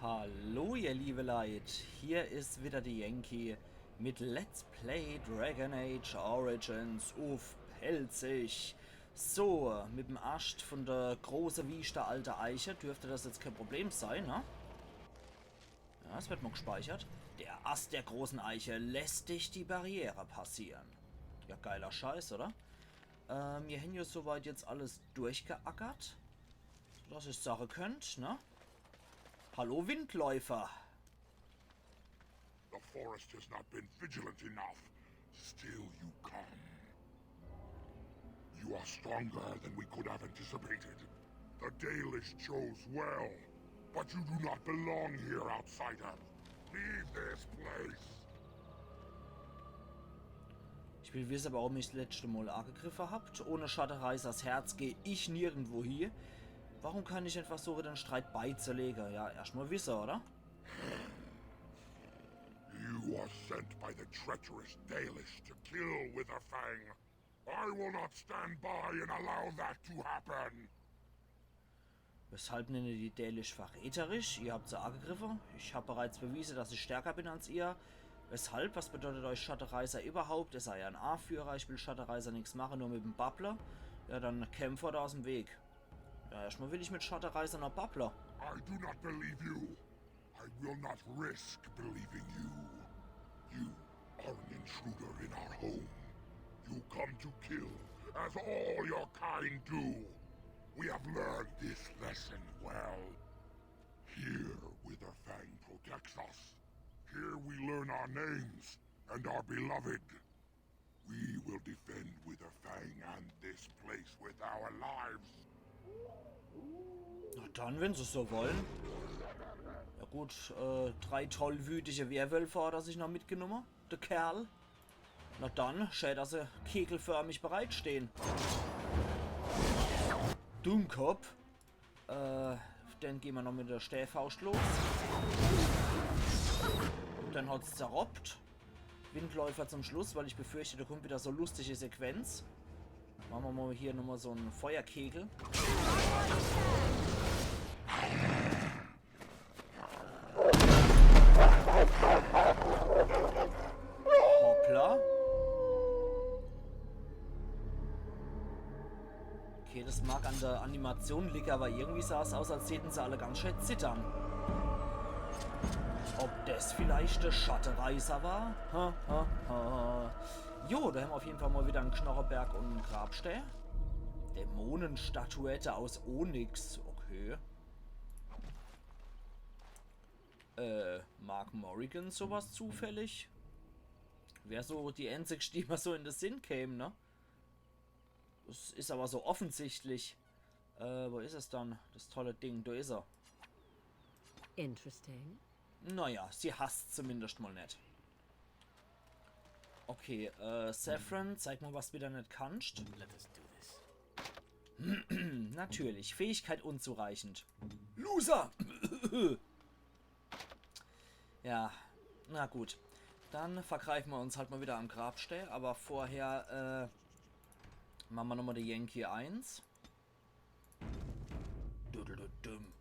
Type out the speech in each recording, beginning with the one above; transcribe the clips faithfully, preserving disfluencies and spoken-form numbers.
Hallo ihr liebe Leit, hier is wieder de Yankee mit Let's Play Dragon Age Origins uff Pälzisch. So, mit dem Ast von der große Wieschte alte Eiche dürfte das jetzt kein Problem sein, ne? Ja, es wird mal gespeichert. Der Ast der großen Eiche lässt dich die Barriere passieren. Ja, geiler Scheiß, oder? Ähm, mir hän jo soweit jetzt alles durchgeackert, dass ich sage könnt, ne? Hallo Windläufer. The forest has not been vigilant enough. Still you come. You are stronger than we could have anticipated. The Dalish chose well, but you do not belong here, outsider. Leave this place. Ich will wisse, warum ich das letzte Mal angegriffe habt. Ohne Schattenreisers Herz geh ich nirgendwo hie. Warum kann ich net versuche, den Streit beizulege? Ja, erscht mal wisse, oder? You are sent by the treacherous Dalish to kill Witherfang. I will not stand by and allow that to happen. Weshalb nennt ihr die Dalish verräterisch? Ihr habt sie angegriffe. Ich hab bereits bewiese, dass ich stärker bin als ihr. Weshalb? Was bedeutet euch Schattenreiser überhaupt? Ihr seid ja ein Anführer. Ich will Schattenreiser nix mache, nur mit dem Babbler. Ja, dann kämpft er da aus dem Weg. Ja, erscht mal will ich mit Schattenreiser noch babble. I do not believe you. I will not risk believing you. You are an intruder in our home. You come to kill, as all your kind do. We have learned this lesson well. Here, Witherfang protects us. Here we learn our names and are beloved. We will defend Witherfang and this place with our lives. Na dann, wenn sie es so wollen. Ja gut, äh, drei tollwütige Werwölfe hat er sich noch mitgenommen, der Kerl. Na dann, schön, dass sie kegelförmig bereitstehen. Dummkopf. Äh, dann gehen wir noch mit der Stehfaust los. Dann hat's zerroppt. Windläufer zum Schluss, weil ich befürchte, da kommt wieder so lustige Sequenz. Machen wir mal hier nochmal so einen Feuerkegel. Hoppla. Okay, das mag an der Animation liegen, aber irgendwie sah es aus, als täten sie alle ganz schön zittern. Ob das vielleicht der Schattenreiser war? Ha, ha, ha. Jo, da haben wir auf jeden Fall mal wieder einen Knocheberg und einen Grabstein. Dämonenstatuette aus Onyx. Okay. Äh, mag Morrigan sowas zufällig? Wär so die einzigste, die mir so in den Sinn käme, ne? Das is aber so offensichtlich. Äh, wo is es dann? Das tolle Ding, da is er. Interesting. Naja, sie hasst zumindest mal net. Okay, äh, Zevran, zeig mal, was du wieder net kannst. Let us do this. Hm, natürlich, Fähigkeit unzureichend. Loser! Ja, na gut. Dann vergreifen wir uns halt mal wieder am Grabstein, aber vorher, äh, machen wir nochmal die Yankee eins. Dudeldudum.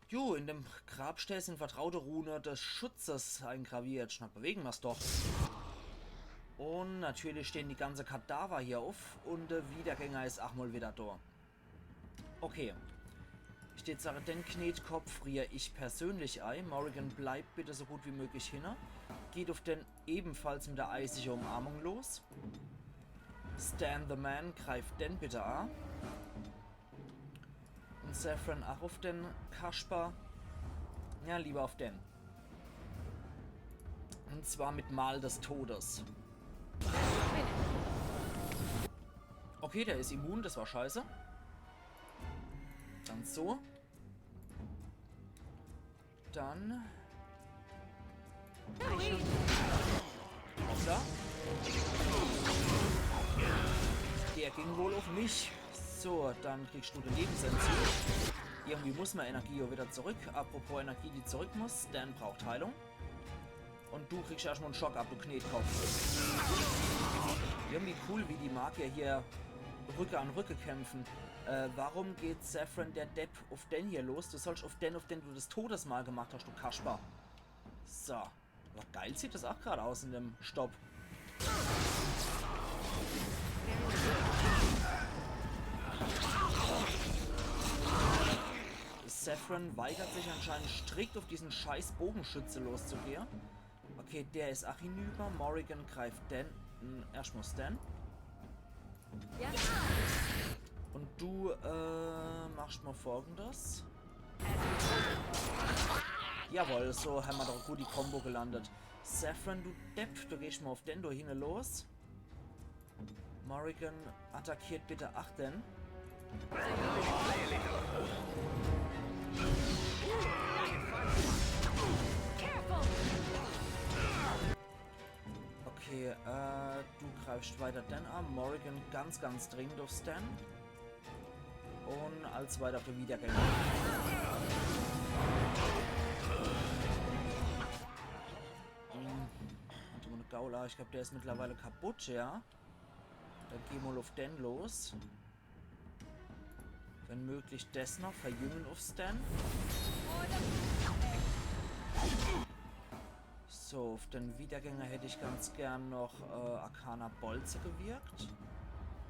Jo, in dem Grabstein sind vertraute Rune des Schutzes eingraviert. Na, bewegen wir's doch. Und natürlich stehen die ganze Kadaver hier auf und der Wiedergänger is auch mal wieder da. Okay. Ich tät sage, den Knetkopf frier ich persönlich ei. Morrigan bleibt bitte so gut wie möglich hinne. Geht auf den ebenfalls mit der eisigen Umarmung los. Stan the Man greift den bitte an. Und Zevran auch auf den Kasper. Ja, lieber auf den. Und zwar mit Mal des Todes. Okay, der is immun, das war scheiße. Dann so. Dann. Hoppla. Der ging wohl auf mich. So, dann kriegst du den Lebensentzug. Irgendwie muss man Energie ja wieder zurück. Apropos Energie, die zurück muss. Stan braucht Heilung. Und du kriegst erstmal einen Schock ab, du Knetkopf. Irgendwie cool, wie die Magier hier Rücke an Rücke kämpfen. Äh, warum geht Zevran der Depp uff den hier los? Du sollst uff den, uff den du das Todesmal gemacht hast, du Kasper. So. Aber geil sieht das auch gerade aus in dem Stopp. Zevran weigert sich anscheinend strikt, auf diesen scheiß Bogenschütze loszugehen. Okay, der is ach hinüber. Morrigan greift den. Hm, erstmal Sten. Ja. Und du, äh, machst mal Folgendes. Jawohl, so haben wir doch gut die Combo gelandet. Zevran, du Depp, du gehst mal auf den da hinne los. Morrigan attackiert bitte ach den. Okay, äh, du greifst weiter den an. Morrigan ganz, ganz dringend auf Sten. Und als weiter auf den Wiedergänger. Hm, warte mal, Gaula, ich glaub, der is mittlerweile kaputt, ja. Dann geh mal auf den los. Wenn möglich, das noch verjüngen auf Sten. So, auf den Wiedergänger hätte ich ganz gern noch, äh, Arcana Bolze gewirkt.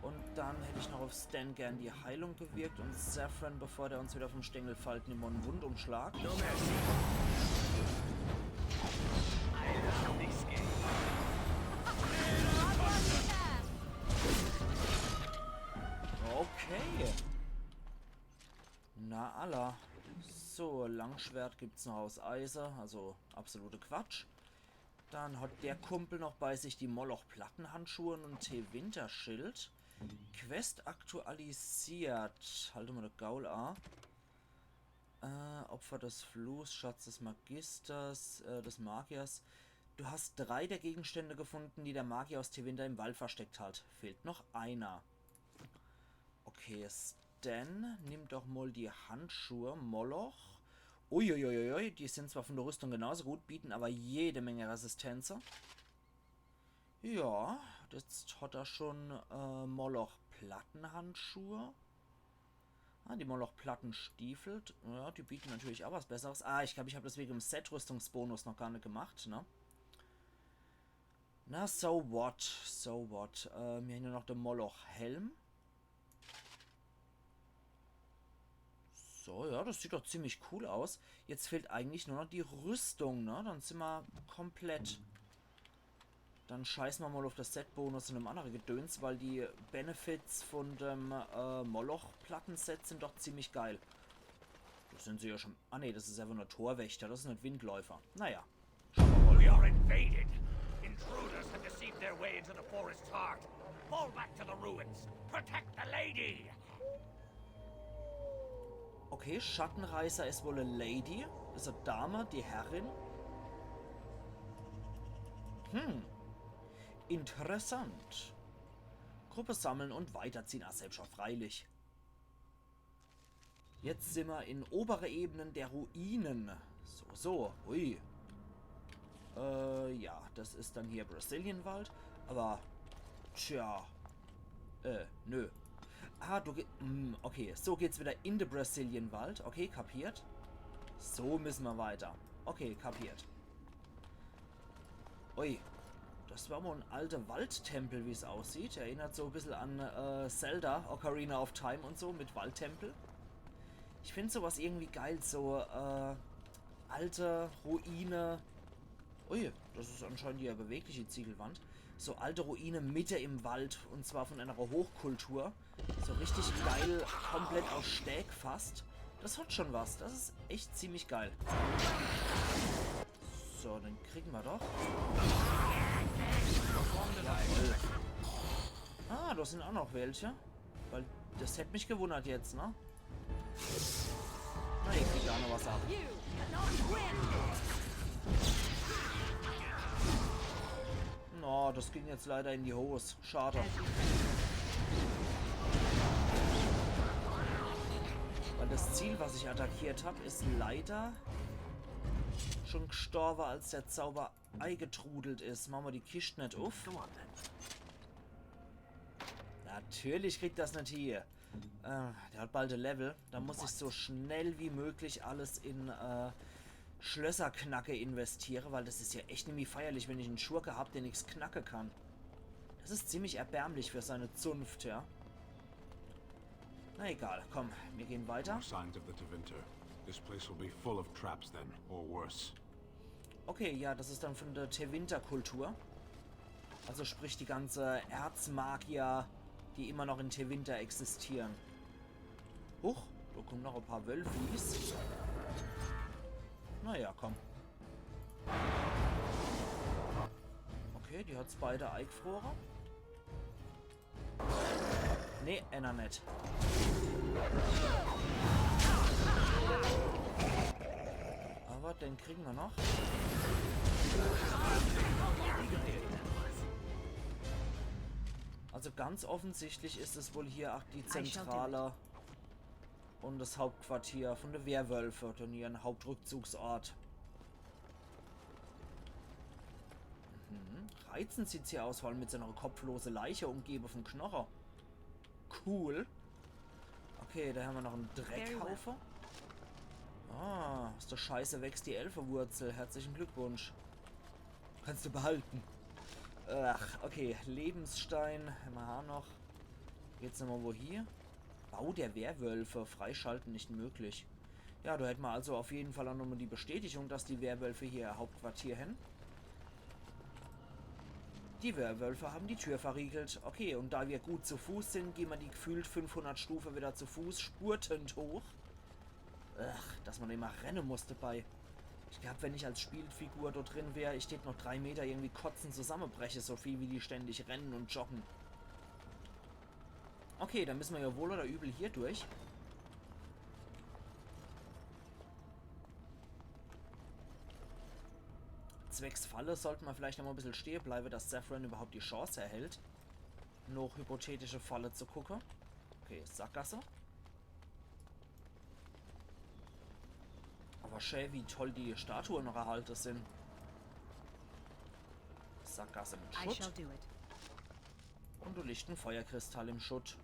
Und dann hätte ich noch auf Sten gern die Heilung gewirkt und Zevran, bevor der uns wieder vom Stängel fällt, nimmt mal einen Wundumschlag. Okay. Na alla. So, Langschwert gibt's noch aus Eise, also absolute Quatsch. Dann hat der Kumpel noch bei sich die Moloch-Plattenhandschuhe und Tevinter-Schild. Quest aktualisiert. Halt mal de Gaul a. Äh, Opfer des Fluchs, Schatz des Magisters, äh, des Magiers. Du hast drei der Gegenstände gefunden, die der Magier aus Tevinter im Wald versteckt hat. Fehlt noch einer. Okay, Sten, nimm doch mal die Handschuhe, Moloch. Uiuiuiui, die sind zwar von der Rüstung genauso gut, bieten aber jede Menge Resistenz. Ja, jetzt hat er schon, äh, Moloch-Plattenhandschuhe. Ah, die Moloch-Plattenstiefel. Ja, die bieten natürlich auch was Besseres. Ah, ich glaub, ich hab das wegen dem Set-Rüstungsbonus noch gar nicht gemacht, ne? Na, so what, so what. Äh, mir haben ja noch den Moloch-Helm. So, ja, das sieht doch ziemlich cool aus. Jetzt fehlt eigentlich nur noch die Rüstung, ne? Dann sind wir komplett. Dann scheißen wir mal auf das Set-Bonus und dem andere Gedöns, weil die Benefits von dem, äh, Moloch-Platten-Set sind doch ziemlich geil. Das sind sie ja schon. Ah nee, das ist einfach nur Torwächter, das ist nicht Windläufer. Naja. We are invaded. Intruders have deceived their way into the forest's heart. Fall back to the ruins. Protect the lady. Okay, Schattenreißer is wohl e Lady. Is e Dame, die Herrin. Hm. Interessant. Gruppe sammeln und weiterziehen. Ah, selbst schon, freilich. Jetzt sind wir in obere Ebenen der Ruinen. So, so. Ui. Äh, ja, das ist dann hier Brecilian Wald. Aber, tja. Äh, nö. Ah, du ge-, hm, okay, so geht's wieder in den Brecilian Wald. Okay, kapiert. So müssen wir weiter. Okay, kapiert. Ui, das war mal ein alter Waldtempel, wie es aussieht. Erinnert so ein bisschen an, äh, Zelda, Ocarina of Time und so mit Waldtempel. Ich find sowas irgendwie geil, so, äh, alte Ruine. Ui, das ist anscheinend die bewegliche Ziegelwand. So alte Ruine mitte im Wald, und zwar von einer Hochkultur. So richtig geil, komplett aus Stää fast. Das hat schon was, das ist echt ziemlich geil. So, den kriegen wir doch. Jawohl. Ah, da sind auch noch welche. Weil das hätte mich gewundert jetzt, ne? Na, ich krieg da noch was ab. No, das ging jetzt leider in die Hose. Schade. Weil das Ziel, was ich attackiert hab, ist leider schon gestorben, als der Zauber eingetrudelt ist. Machen wir die Kiste nicht auf. Natürlich kriegt das nicht hier. Äh, der hat bald e Level. Da muss ich so schnell wie möglich alles in äh, Schlösserknacke investiere, weil das is ja echt nimmi feierlich, wenn ich en Schurke hab, der nix knacke kann. Das is ziemlich erbärmlich für seine Zunft, ja. Na egal, komm, wir gehen weiter. No signs of the Tevinter. This place will be full of traps then, or worse. Okay, ja, das is dann von der Tevinter-Kultur. Also sprich die ganze Erzmagier, die immer noch in Tevinter existieren. Huch, da kommen noch e paar Wölfis. Naja, komm. Okay, die hat's beide eigfrore. Nee, enner net. Aber den kriegen wir noch. Also ganz offensichtlich is es wohl hier auch die Zentrale und das Hauptquartier von de Werwölfe und ihren Hauptrückzugsort. Mhm. Reizend sieht's hier aus, vor allem mit so einer kopflose Leiche, umgebe von Knoche. Cool. Okay, da haben wir noch en Dreckhaufe. Ah, aus der Scheiße wächst die Elfewurzel. Herzlichen Glückwunsch. Kannst du behalten. Ach, okay. Lebensstein haben wir auch noch. Geht's nochmal wo hier? Bau der Werwölfe. Freischalten nicht möglich. Ja, da hätten wir also auf jeden Fall auch nochmal die Bestätigung, dass die Werwölfe hier ihr Hauptquartier haben. Die Werwölfe haben die Tür verriegelt. Okay, und da wir gut zu Fuß sind, gehen wir die gefühlt fünfhundert Stufe wieder zu Fuß spurtend hoch. Ach, dass man immer renne muss dabei. Ich glaub, wenn ich als Spielfigur dort drin wär, ich tät noch drei Meter irgendwie kotzen zusammebreche, so viel wie die ständig rennen und joggen. Okay, da müssen wir ja wohl oder übel hier durch. Zwecks Falle sollte man vielleicht noch mal ein bisschen stehen bleiben, dass Zevran überhaupt die Chance erhält, noch hypothetische Falle zu gucken. Okay, Sackgasse. Aber schön, wie toll die Statuen noch erhalten sind. Sackgasse mit Schutt. Und da liegt ein Feuerkristall im Schutt.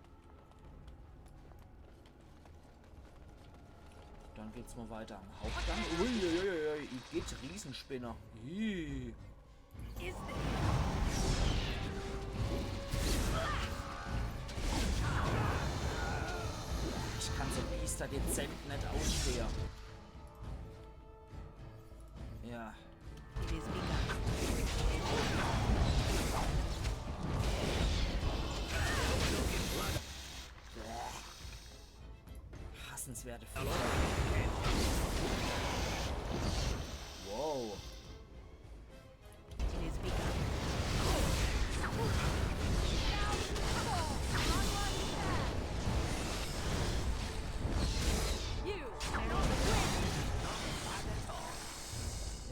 Dann geht's mal weiter am Hauptgang. Uiuiuiui, geht Riesenspinner. Ih. Ich kann so Biester dezent net ausstehen. Ja. Hassenswerte Viecher. Wow.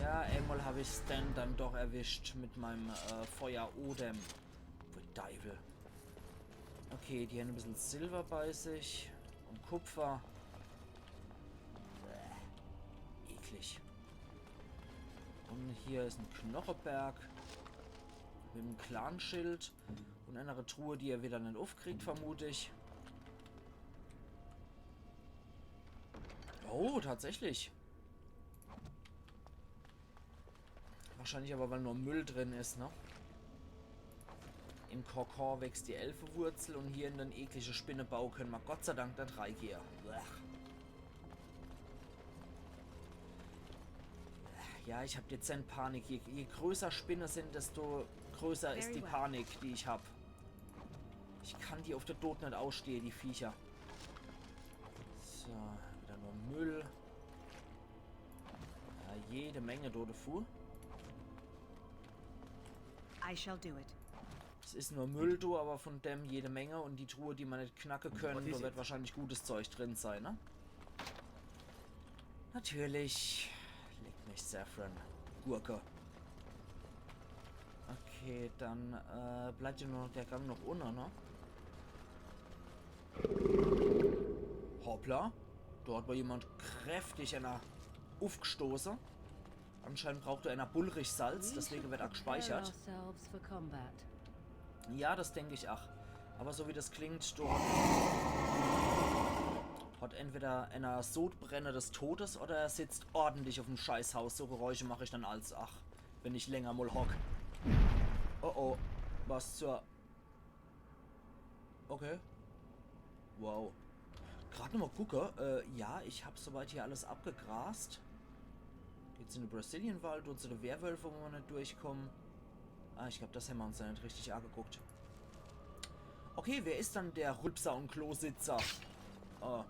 Ja, einmal hab ich Sten dann doch erwischt mit meinem äh, Feuerodem. Pfui Deiwel. Okay, die haben ein bisschen Silber bei sich und Kupfer. Bäh, eklig. Und hier ist ein Knocheberg mit einem Clanschild und einer Truhe, die er wieder nicht aufkriegt, vermute ich. Oh, tatsächlich. Wahrscheinlich aber, weil nur Müll drin ist, ne? Im Kokon wächst die Elfewurzel und hier in den ekligen Spinnebau können wir Gott sei Dank nicht reingehen. Blech. Ja, ich hab dezent Panik. Je, je größer Spinne sind, desto größer ist die Panik, die ich hab. Ich kann die auf der Tod nicht ausstehen, die Viecher. So, wieder nur Müll. Ja, jede Menge Tote Fu. I shall do it. Es ist nur Müll do, aber von dem jede Menge und die Truhe, die man nicht knacken können, da wird wahrscheinlich gutes Zeug drin sein, ne? Natürlich. Leck mich, Zevran. Gurke. Okay, dann äh, bleibt ja nur noch der Gang nach unten, ne? Hoppla. Da hat mal jemand kräftig einer aufgestoßen. Anscheinend braucht er einer Bullrich-Salz, deswegen wird er gespeichert. Ja, das denke ich auch. Aber so wie das klingt, do hat entweder einer Sodbrenne des Todes oder er sitzt ordentlich uffm Scheißhaus. So Geräusche mach ich dann als, ach, wenn ich länger mol hock. Oh oh, was zur... Okay. Wow. Grad nochmol gucke. Äh, ja, ich hab soweit hier alles abgegrast. Geht's in de Brecilian-Wald oder zu de Werwölfe, wo mer net durchkommen. Ah, ich glaub, das hämmer uns jo net richtig ageguckt. Okay, wer is dann der Rülpser und Klositzer? Äh,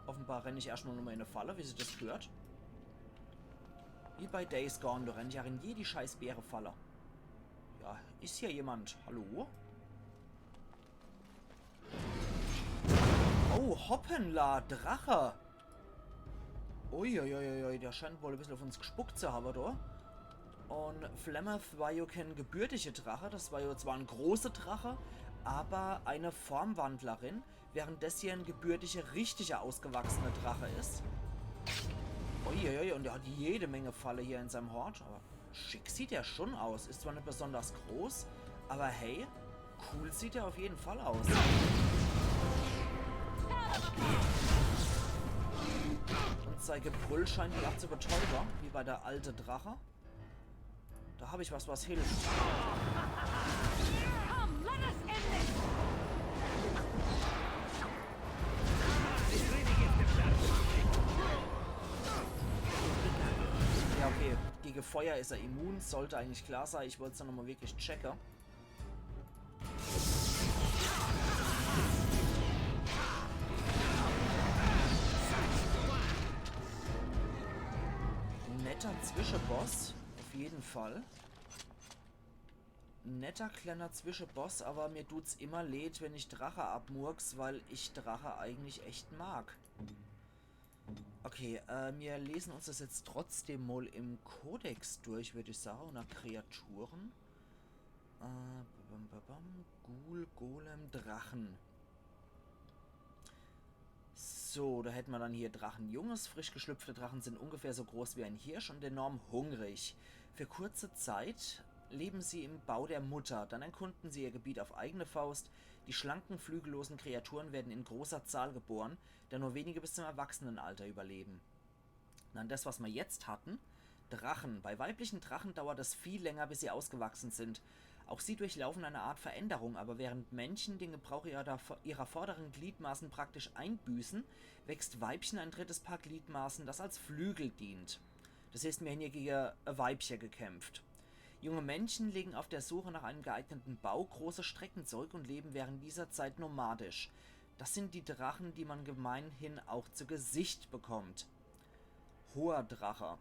offenbar renn ich erscht mol nochmol in e Falle, wie sich das gehört. Wie bei Days Gone, do renn ich ach in jedi scheiß Bärefalle. Ja, is hier jemand? Hallo? Oh, hoppala, Drache. Uiuiuiui, der scheint wohl e bissel uff uns gespuckt zu hawwe, do. Und Flemeth war jo kein gebürtige Drache, das war jo zwar en große Drache, aber eine Formwandlerin, während das hier en gebürtige, richtige, ausgewachsene Drache is. Uiuiui, und er hat jede Menge Falle hier in seinem Hort, aber schick sieht er schon aus. Is zwar net besonders groß, aber hey, cool sieht er auf jeden Fall aus. Und sei Gebrüll scheint mich ach zu betäube, wie bei der alte Drache. Da hab ich was, was hilft. Come, let us end this! Ja, okay. Gegen Feuer is er immun, sollte eigentlich klar sein. Ich wollt's dann nochmol wirklich checke. Netter Zwischenboss, auf jeden Fall. Netter kleiner Zwischenboss, aber mir tut's immer leed, wenn ich Drache abmurks, weil ich Drache eigentlich echt mag. Okay, äh, mir lesen uns das jetzt trotzdem mol im Kodex durch, würd ich sage, unter Kreaturen. Äh, bam, bam, bam, Ghoul, Golem, Drachen. So, da hätt mer dann hier Drachenjunges. Frisch geschlüpfte Drachen sind ungefähr so groß wie ein Hirsch und enorm hungrig. Für kurze Zeit leben sie im Bau der Mutter. Dann erkunden sie ihr Gebiet auf eigene Faust. Die schlanken, flügellosen Kreaturen werden in großer Zahl geboren, da nur wenige bis zum Erwachsenenalter überleben. Dann das, was mer jetzt hatten. Drachen. Bei weiblichen Drachen dauert es viel länger, bis sie ausgewachsen sind. Auch sie durchlaufen eine Art Veränderung, aber während Männchen den Gebrauch ihrer, ihrer vorderen Gliedmaßen praktisch einbüßen, wächst Weibchen ein drittes Paar Gliedmaßen, das als Flügel dient. Das heißt, mir hän hier gegen e Weibche gekämpft. Junge Männchen legen auf der Suche nach einem geeigneten Bau große Strecken zurück und leben während dieser Zeit nomadisch. Das sind die Drachen, die man gemeinhin auch zu Gesicht bekommt. Hoher Drache.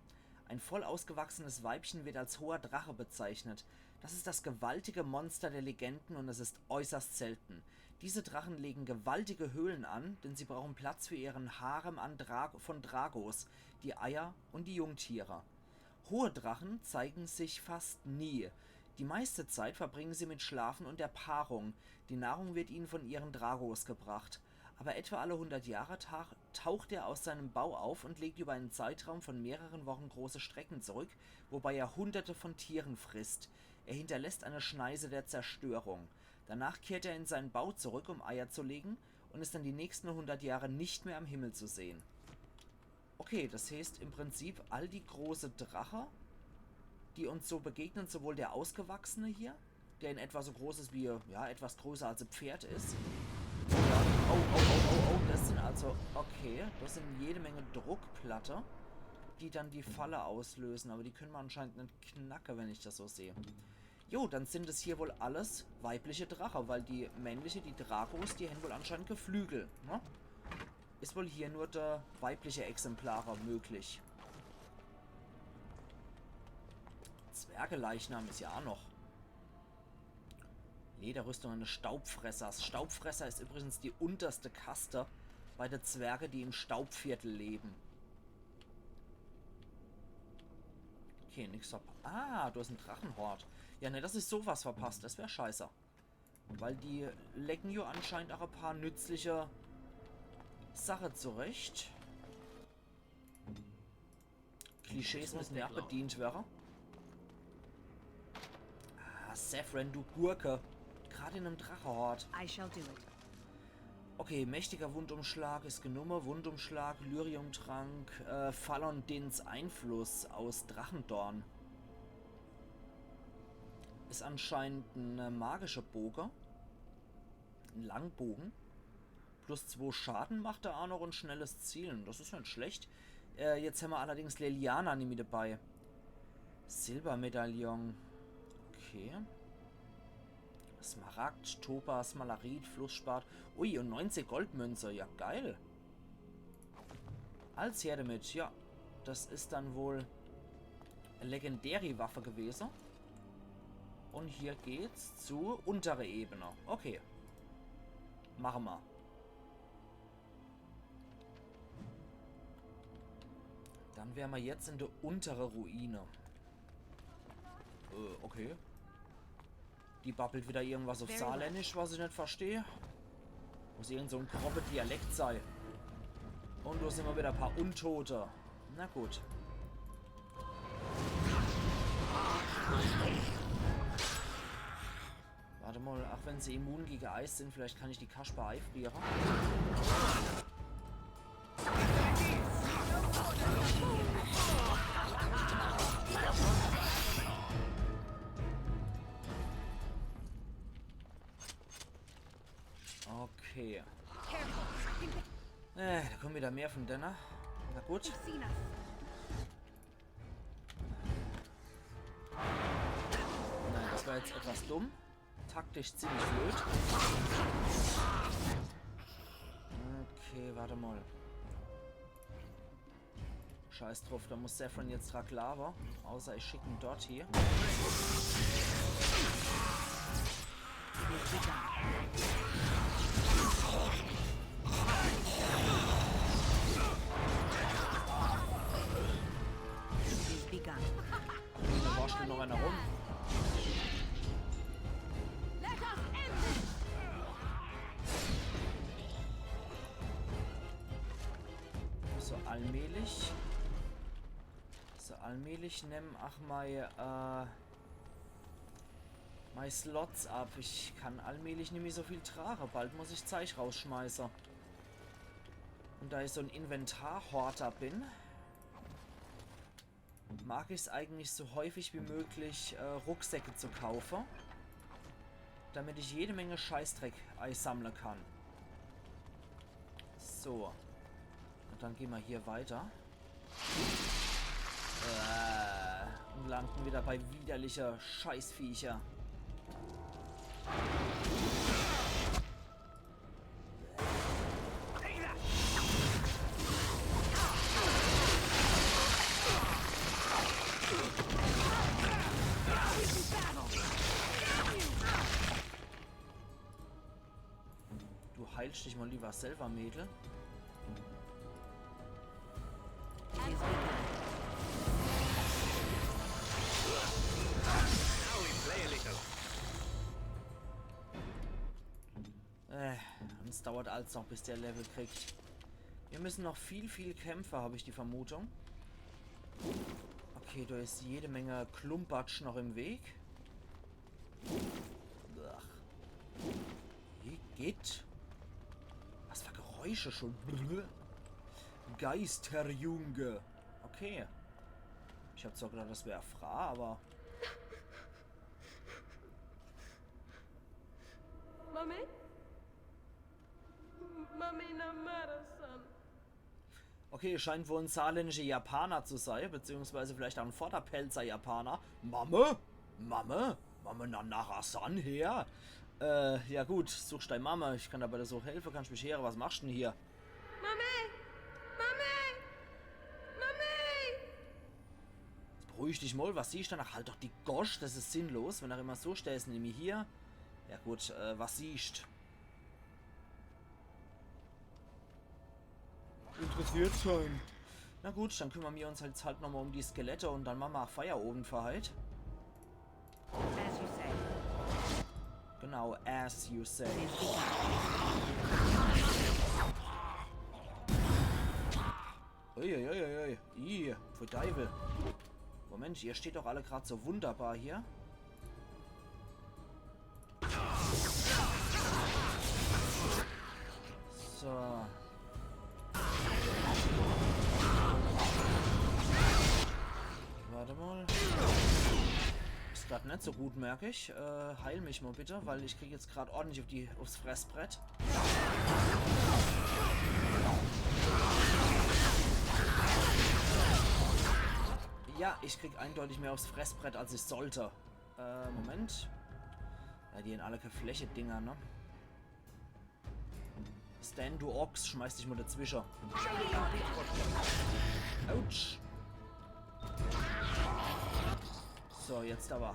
Ein voll ausgewachsenes Weibchen wird als hoher Drache bezeichnet. Das ist das gewaltige Monster der Legenden und es ist äußerst selten. Diese Drachen legen gewaltige Höhlen an, denn sie brauchen Platz für ihren Harem an Dra-, von Dragos, die Eier und die Jungtiere. Hohe Drachen zeigen sich fast nie. Die meiste Zeit verbringen sie mit Schlafen und der Paarung. Die Nahrung wird ihnen von ihren Dragos gebracht. Aber etwa alle hundert Jahre ta-, taucht er aus seinem Bau auf und legt über einen Zeitraum von mehreren Wochen große Strecken zurück, wobei er Hunderte von Tieren frisst. Er hinterlässt eine Schneise der Zerstörung. Danach kehrt er in seinen Bau zurück, um Eier zu legen, und ist dann die nächsten hundert Jahre nicht mehr am Himmel zu sehen. Okay, das heißt im Prinzip, all die große Drache, die uns so begegnen, sowohl der Ausgewachsene hier, der in etwa so groß ist wie, ja, etwas größer als e Pferd ist. Ja, oh, oh, oh, oh, oh, das sind also, okay, das sind jede Menge Druckplatte, die dann die Falle auslösen, aber die können mer anscheinend net knacke, wenn ich das so sehe. Jo, dann sind es hier wohl alles weibliche Drache, weil die männliche, die Dragos, die hän wohl anscheinend Geflügel, ne? Is wohl hier nur der weibliche Exemplare möglich. Zwergeleichnam is ja ach noch. Lederrüstung eines Staubfressers. Staubfresser is übrigens die unterste Kaste bei de Zwerge, die im Staubviertel leben. Okay, nix verpasst. Ah, du hast en Drachenhort. Ja, ne, dass ich sowas verpass, das wär scheiße. Weil die legen jo anscheinend ach e paar nützliche Sache zurecht. Klischees müssen ja ach bedient werre. Ah, Zevran, du Gurke. Grad in em Drachehort. I shall do it. Okay, mächtiger Wundumschlag is genumme. Wundumschlag, Lyriumtrank, äh, Falondins Einfluss aus Drachendorn. Is anscheinend en, äh, magischer Boge. En Langbogen. Plus zwo Schade macht er aa noch un schnelles Zielen. Das is net schlecht. Äh, jetzt hämmer allerdings Leliana nimmi dabei. Silbermedaillon. Okay. Smaragd, Topas, Malarit, Flussspat. Ui, un neunzig Goldmünze. Ja, geil. Alles her damit. Ja, das is dann wohl e legendäri Waffe gewese. Un hier geht's zu untere Ebene. Okay. Mache mer. Dann wäre mer jetzt in der untere Ruine. Äh, okay. Die babbelt wieder irgendwas auf Saarländisch, was ich net verstehe. Muss irgend so en grobe Dialekt sei. Un do sin mer wieder e paar Untote. Na gut. Warte mal, ach, wenn se immun gege Eis sin, vielleicht kann ich die Kasper eifriere. Okay. Äh, da kommen wieder mehr von denne. Na gut. Seen us. Nein, das war jetzt etwas dumm. Taktisch ziemlich blöd. Okay, warte mal. Scheiß drauf, da muss Zevran jetzt dra glaawe. Außer ich schick en dort hier. It is begun. Da warscht du noch einer rum. Let us end this! So, allmählich. So, allmählich nemm ach mei, äh, mei Slots ab. Ich kann allmählich nimmi so viel trage. Bald muss ich Zeich rausschmeiße. Un da ich so en Inventarhorter bin, mag ich's eigentlich so häufig wie möglich, äh, Rucksäcke zu kaufe, damit ich jede Menge Scheißdreck eisammle kann. So. Un dann geh mer hier weiter. Äh, un landen wieder bei widerliche Scheißviecher. Du heilst dich mal lieber selber, Mädel. It is begun. Now we play a little. Äh, un es dauert alles noch, bis der Level kriegt. Wir müssen noch viel, viel kämpfe, hab ich die Vermutung. Okay, da is jede Menge Klumpatsch noch im Weg. Ach. Wie geht? Was für Geräusche schon. Geisterjunge. Okay. Ich hab zwar gedacht, das wär e Fraa, aber Mami? Mami Namara-san. Okay, scheint wohl en saarländischer Japaner zu sei, beziehungsweise vielleicht ach en Vorderpälzer Japaner. Mamme? Mamme? Mamme Nanara-san her? Äh, ja gut, suchst dei Mamme, ich kann der bei der Such helfe, kannst mich heere, was machst denn hier? Mami! Mami! Mami! Jetzt beruhig dich mal, was siehst du? Ach, halt doch die Gosch, das is sinnlos, wenn ach immer so stellst, nämlich hier. Ja gut, äh, was siehst? Interessiert sein. Na gut, dann kümmern wir uns jetzt halt nochmal um die Skelette und dann machen wir auch Feierabend für heute. As you say. Genau, as you say. It is begun. Uiuiuiui. Ih, pfui Deiwel. Moment, ihr steht doch alle grad so wunderbar hier. So. Warte mal. Is grad net so gut, merk ich. Äh, heil mich mal bitte, weil ich krieg jetzt grad ordentlich auf die, aufs Fressbrett. Ja, ich krieg eindeutig mehr aufs Fressbrett, als ich sollte. Äh, Moment. Ja, die hänn alle kä Fläche-Dinger, ne? Sten, du Ochs, schmeiß dich mal dazwische. Autsch. So, jetzt aber.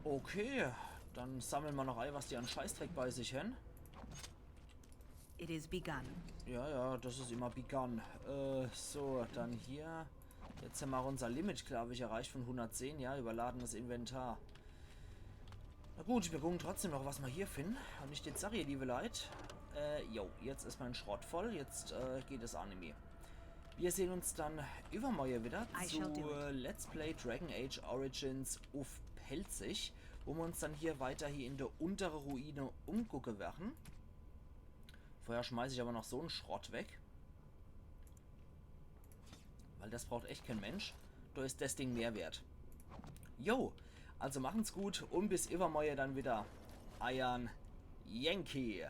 Okay, dann sammle ma noch ei, was die an Scheißdreck bei sich hänn. It is begun. Ja, ja, das is immer begun. Äh, so, dann hier. Jetzt hänn ma auch unser Limit, glaub ich, erreicht von hundertzehn. Ja, überladenes Inventar. Na gut, wir gucken trotzdem noch, was ma hier finden. Und ich jetzt sag, ihr liebe Leit, äh, jo, jetzt is mein Schrott voll, jetzt äh, geht es Anime. Wir sehen uns dann übermorgen wieder I shall do zu Let's Play Dragon Age Origins uff Pälzisch, wo wir uns dann hier weiter hier in der unteren Ruine umgucken werden. Vorher schmeiß ich aber noch so einen Schrott weg. Weil das braucht echt kein Mensch. Da is das Ding mehr wert. Jo, also machen's gut und bis übermorgen dann wieder. Eiern Yankee.